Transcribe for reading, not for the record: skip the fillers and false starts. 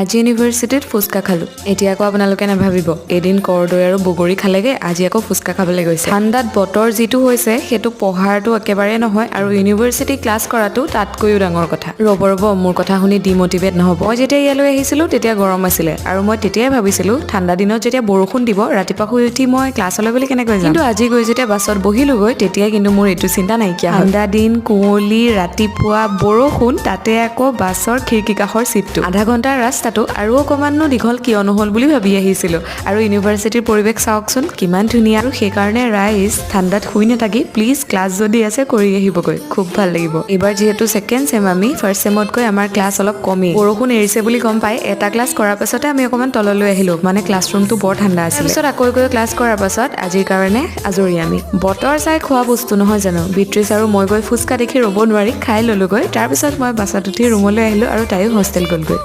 আজি ইউনিভাৰ্চিটিত ফুচকা খালোঁ। এতিয়া আকৌ আপোনালোকে নাভাবিব, এদিন কৰদৈ আৰু বগৰী খালেগৈ, আজি আকৌ ফুচকা খাবলৈ গৈছে। ঠাণ্ডাত বতৰ যিটো হৈছে, সেইটো পঢ়াৰটো একেবাৰে নহয় আৰু ইউনিভাৰ্চিটি ক্লাছ কৰাটো তাতকৈও ডাঙৰ কথা। ৰ'ব ৰ'ব, মোৰ কথা শুনি ডিমটিভেট নহ'ব। মই যেতিয়া ইয়ালৈ আহিছিলোঁ, তেতিয়া গৰম আছিলে আৰু মই তেতিয়াই ভাবিছিলোঁ, ঠাণ্ডা দিনত যেতিয়া বৰষুণ দিব, ৰাতিপুৱা শুই উঠি মই ক্লাছলৈ বুলি কেনেকৈ যাম? কিন্তু আজি গৈ যেতিয়া বাছত বহিলোগৈ, তেতিয়াই কিন্তু মোৰ এইটো চিন্তা নাইকিয়া হ'ল। ঠাণ্ডা দিন, কুঁৱলী, ৰাতিপুৱা বৰষুণ, তাতে আকৌ বাছৰ খিৰিকী কাষৰ চিটটো। আধা ঘণ্টাৰ ৰাস্তাটো আৰু অকণমাননো দীঘল কিয় নহ'ল বুলি ভাবি আহিছিলোঁ। আৰু ইউনিভাৰ্চিটিৰ পৰিৱেশ চাওকচোন, কিমান ধুনীয়া। আৰু সেইকাৰণে ৰাইজ, ঠাণ্ডাত শুই নাথাকি প্লিজ ক্লাছ যদি আছে কৰি আহিবগৈ, খুব ভাল লাগিব। এইবাৰ যিহেতু ছেকেণ্ড চেম, আমি ফাৰ্ষ্ট চেমতকৈ আমাৰ ক্লাছ অলপ কমেই। বৰষুণ এৰিছে বুলি গম পাই এটা ক্লাছ কৰাৰ পাছতে আমি অকণমান তললৈ আহিলোঁ, মানে ক্লাছৰুমটো বৰ ঠাণ্ডা আছিল। তাৰপিছত আকৌ গৈ ক্লাছ কৰাৰ পাছত আজিৰ কাৰণে আজৰি আমি। বতৰ চাই খোৱা বস্তু নহয় জানো? বিট্ৰিছ আৰু মই গৈ ফুচকা দেখি ৰ'ব নোৱাৰি খাই ল'লোগৈ। তাৰপিছত মই বাছত উঠি ৰুমলৈ আহিলোঁ আৰু তাইও হোষ্টেল গ'লগৈ।